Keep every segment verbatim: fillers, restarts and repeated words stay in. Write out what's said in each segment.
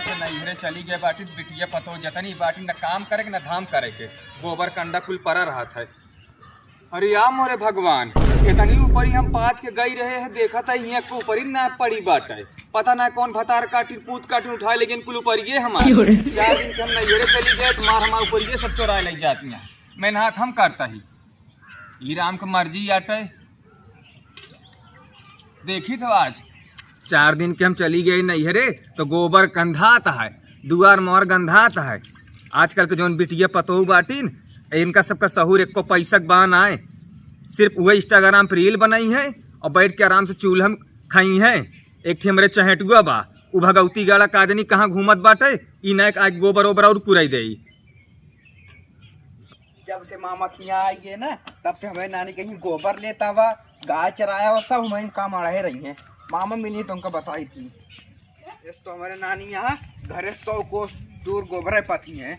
नैहरे चली गए बाटी, बिटिया पतोह जतनी बाटी, न काम करे के, न धाम करे के, गोबर कंडा कुल परा रहत है। अरे या मोरे भगवान, इतनी ऊपरी हम पात के गई रहे हैं, देखा था यहाँ के ऊपरी ना पड़ी बाटे। पता ना कौन भतार काटिन, पूत काटिन उठाए, लेकिन कुल ऊपरिये हमार। क्यों रे? चार दिन के हम नैहरे चली गए, तो मार हमार ऊपरिये सब चोराए लग जाती हैं। मेहनत हम करता ही, ई राम के मर्जी आटे। देखी तो आज चार दिन के हम चली गए नैहरे, तो गोबर गंधात है, दुआर मोर गंधात है। आजकल के जौन बिटिया पतोह बाटिन, इनका सबका सहूर एको पैसा के बान आए, सिर्फ वह Instagram पर reel बनाई है और बैठ के आराम से चूल्हा में खाई है। एक ठे हमरे चहेटुआ बा, उ भगौती गाड़ा का जनी कहाँ घूमत बाटे, ई ना आके गोबर ओबर और कुराई देई। जब से मामा के यहाँ आई है ना, तब से हमारे नानी कहीं गोबर लेता हुआ, गाय चराया हुआ, सब हमारे काम अड़हे रही हैं। मामा मिली तो उनका बताई थी। इस तो हमारे नानी यहाँ घरे सौ कोस दूर गोबरे पाती हैं।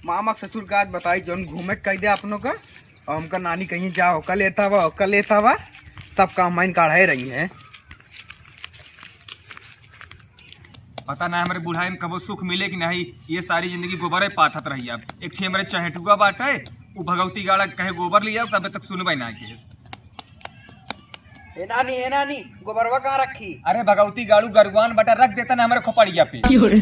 मामा के ससुर का आज बताई, जौन घूमे के कह दे अपनों का, और हमका नानी कहीं जा, ओका लेता हुआ, ओका लेता हुआ, सब काम माइन काढ़े रही हैं। पता ना हमरे बुढ़ाई में कबो सुख मिले कि नहीं, ये सारी जिंदगी गोबरे पाथत रही। अब एक ठे हमरे चहेटुआ बाटे, उ भगौती गाड़ा कहे गोबर लिया, तबे तक सुनबे ना केस। ए नानी, ए नानी, गोबरवा कहाँ रखी? अरे भगौती गाड़ू गरुआन बटा रख देता ना हमरे खोपड़िया पे। क्यों रे?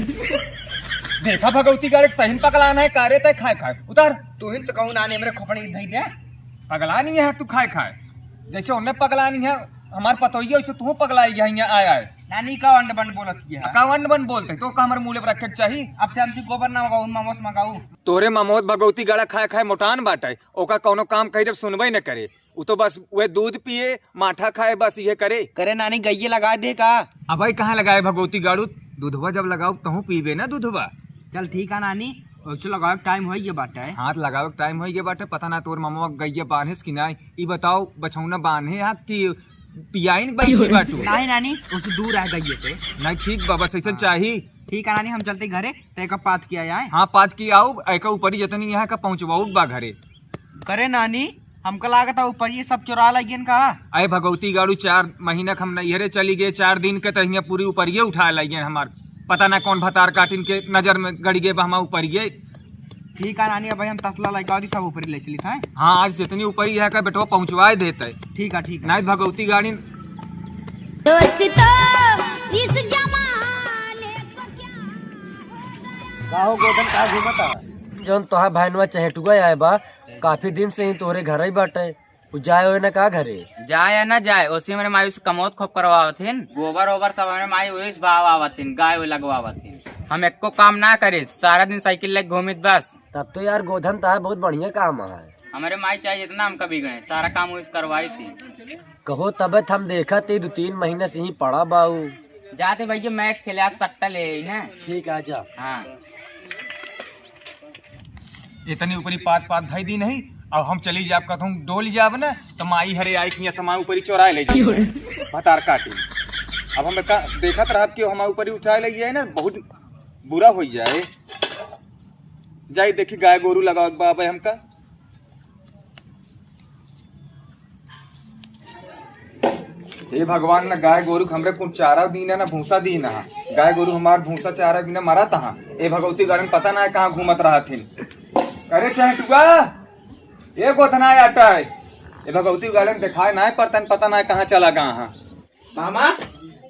देखा भगौती गाड़े के सही में पगलान है, कारे तय खाए खाए। उतार। तू ही तो कहूँ नानी हमरे खोपड़ी धई दे। पगलानी है तू खाए खाए। जैसे उन्हें पगलानी है, हमार पतोहिया वैसे तू पगलाई है यहाँ आया है। नानी का अंड बंड बोलत की है? का अंड बंड बोलते? तो का हमरे मुँह पर रखे के चाही? अब से हमसे गोबर ना मंगाऊ, ममोस मंगाऊ। तोरे ममोस भगौती गाड़ा खाए खाए मोटान बाटे। ओका कौनो काम कही जब सुनबे न करे। उ तो बस वह दूध पिए, माठा खाए, बस ये करे। करे नानी, गइये लगा दे का? अबे कहाँ लगाए भगौती गाड़ू, दूधवा जब लगाऊ तहूँ पीबे ना दूधवा। चल ठीक है नानी, वैसे लगावे के टाइम होइए बाटे। हाँ, तो लगावे के टाइम होइए बाटे। पता ना तोर ममवा गइया बान्हेस कि नाई। ई बताओ, बछौना बान्हे हा कि पियाइन बैठी बाटू? नहीं नानी, उसे दूर है गइये से। नहीं, ठीक बा, बस ऐसन हाँ। चाही। ठीक है नानी, हम चलते घरे, तो एक पात किया जाए। हाँ, पात किया आऊ, एका ऊपरी जतनी यहाँ का पहुँचवाऊ बा घरे। करे नानी, हमका लागत है ऊपर ये सब चोरा लगियन का? अरे भगौती गाड़ू, चार महीना के हम नैहरे चली गए, चार दिन के तो हियाँ पूरी ऊपर ये उठा लगियन हमार। पता ना कौन भतार काटिन के नजर में गड़ गए बा हमार ऊपर ये। ठीक है नानी, अब हम तसला लगा दी, सब ऊपर ही ले चली था। हाँ, आज जितनी ऊपर ही है का बेटवा पहुँचवाए देते। ठीक है, ठीक है। नहीं भगौती गाड़ी। दोस्तों, इस जमाने को क्या हो गया? का हो गोधन, का घूमत है? जौन तोहार भाईनवा चहेटुआ आए बा, काफी दिन से ही तोहरे घर ही बाटे। उ जाए होए ना का घरे? जाए या ना जाए, ओसी हमरे माई से कमौत खोप करवावत हिन। गोबर ओबर सब हमरे माई वही से भाव आवत हिन, गाय वो लगवावत हिन। हम एको काम ना करे, सारा दिन साइकिल लेके घूमित बस। तब तो यार गोधन तोहार बहुत बढ़िया काम है। हमरे माई चाहे जितना हम कभी गए, सारा काम वही से करवाई थी। कहो तबे त हम देखत ही दो तीन महीने से ही पड़ा बाऊ। जाते भैया मैच खेले, आज सट्टा ले आई ना। ठीक है, जा। हाँ। इतनी ऊपरी पात पात धई दी नहीं, अब हम चली जाब, कहूँ डोल जाब ना, तो माई हरे आई खिया समा ऊपरी चोराए ले जाई। भतार काटी। अब हम का देखत रहब कि हमार ऊपरी उठाए ले जाए ना, बहुत बुरा हो जाए। जाई देखी गाय गोरू लगावे के बा अबे हमका। हे भगवान, ना गाय गोरू के हमरे कुछ चारा दीना, ना भूसा दीना। गाय गोरू हमार भूसा चारा बिना मरत हा। ए भगवती गाड़न पता ना है कहाँ घूमत रहथिन। अरे चहेटुआ, ए गोधना आटा है। ए भगवती गाड़न दिखाए ना है, परतन पता ना है कहाँ चला गया हा। मामा,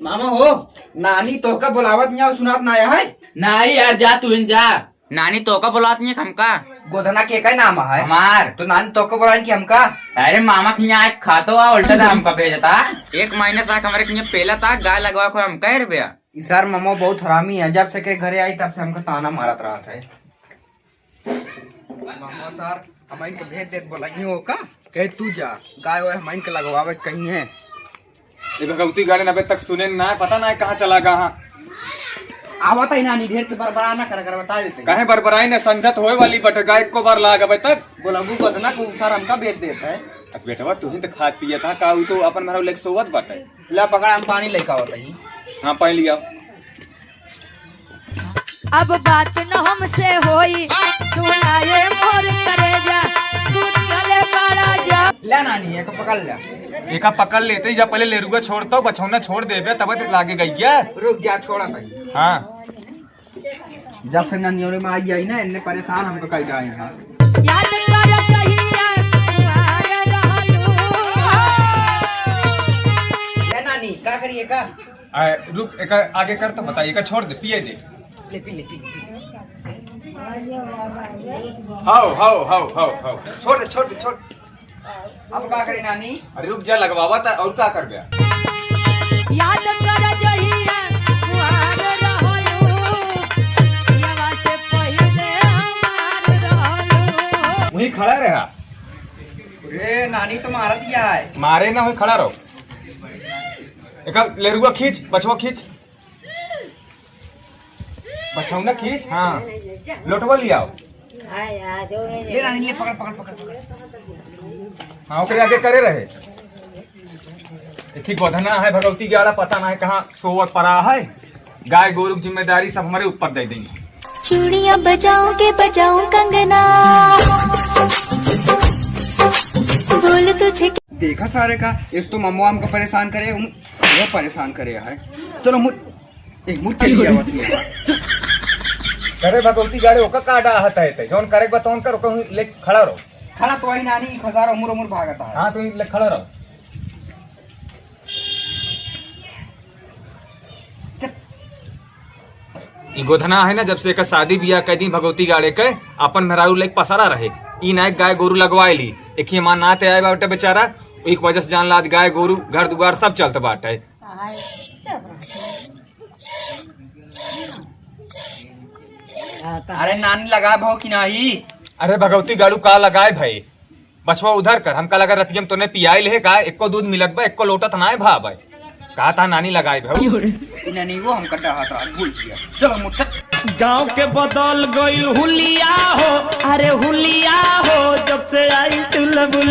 मामा हो, नानी तोहका बोलावत नहीं, सुनात ना आया है। नहीं यार, जा तू इन जा। नानी तोहका बोलावत नहीं है हमका। गोधना के का नाम है? हमार। तो नानी तोहका बोलाइन कि हमका? अरे मामा के यहाँ एक खातो आ, उल्टा दाम का भेजता। एक महीने से हमरे के यहाँ पेला था, गाय लगवा को हमका है रुपया। ई सर मामा बहुत हरामी है, जब से के घरे आई तब से हमका ताना मारत रहत है। मामा सर, हम इनके भेज देत बोलाइए हो का? कहे तू जा, गाय वाय हम इनके लगवावे के कहीं है। ये भगवती गाड़न अबे तक सुने ना, पता ना है कहाँ चला गया। हाँ। आवत है नानी, ढेर के बरबरा ना कर, कर बता देते हैं। काहे बरबराई ना, संझत होए वाली बट गाय को बार लाग अबे तक। बोला वो बदना को सर हमका भेज देता है। अब बेटवा तू ही तो खात पियत हा का, उ तो अपन मरौ लेके सोवत बाटे। ला पकड़ा, हम पानी लेके आवत हई। हाँ, पानी लिया। अब बात न हमसे होई, सुनाए मोर करेजा, तू चले बड़ा जा। ले नानी, एक पकड़ ले। एका पकड़ लेते ही जब पहले लेरुआ छोड़तो, बछौना छोड़ देबे, तब तो लागे गइया। रुक जा, छोड़ा भाई। हाँ। जब से ननियोरे में आई आई ना, इनने परेशान हमको कई गए हैं। याद कर कहिया कुआर रहलू। ए नानी, का करिए का? आ, रुक, एका आगे कर तो बताइए, एका छोड़ दे, पिए दे। ले पी, ले पी, ले पी। हाओ, हाओ, हाओ, हाओ, हाओ। छोड़ दे, छोड़ दे, छोड़। अब का करे नानी? अरे रुक जा, लगवावा ता, और का करबे? याद कर जहिया कुआर रहलू, पियवा से पहिले हमार रहलू। वहीं खड़ा रहा। रे नानी तो मारा दिया है। मारे ना हो, खड़ा रहो। एक लेरुआ खींच, बछवा खींच। बछौना खींच, हाँ। लोटवा लियाओ। ले रानी, ले, पकड़, पकड़, पकड़, पकड़। हाँ, ओकरे आगे करे रहे। एक ही गोधना है भगवती गाड़ा, पता ना है कहाँ सोवत पड़ा है। गाय गोरु की जिम्मेदारी सब हमारे ऊपर दे देंगे। चूड़ियाँ बजाऊं के बजाऊं कंगना, बोल तुझे। देखा सारे का, इस तो मम्मा हमको परेशान करे, उम-, ये परेशान करे है। चलो मुर-, ए, मूर्ति ले आवत नहीं है। करे भगवती गाड़े, ओका का डाहत है ते? जौन करे बा तौन कर, ओका ले खड़ा रहो। खड़ा तो वही नानी, खसारो मुर मुर भागत है। हाँ, तो ले खड़ा रहो। चल। ई गोधना है ना, जब से एकर शादी बियाह कर दी भगवती गाड़े के, अपन मेहरारू लेके पसारा रहे। ई ना एक गाय गोरू लगवाए ली, एक ही हमार नाते आए बाटे बेचारा, एक वजह से जान ला आज गाय गोरू, घर दुआर सब चलत बाटे। अरे नानी लगाए भाव कि नाही? अरे भगवती गाड़ू का लगाए भाई, बछवा उधर कर, हमका लगा रतियम तोने पियाइल है का, एको दूध मिलत बा, एको लोटा त नाय भा बा। कहा था नानी लगाए भाव। ई नानी वो हमका डहा था, भूल गया। चलो मुट्ठा। गाँव के बदल गइल हुलिया हो, अरे हुलिया हो, जब से आई चुलबुल।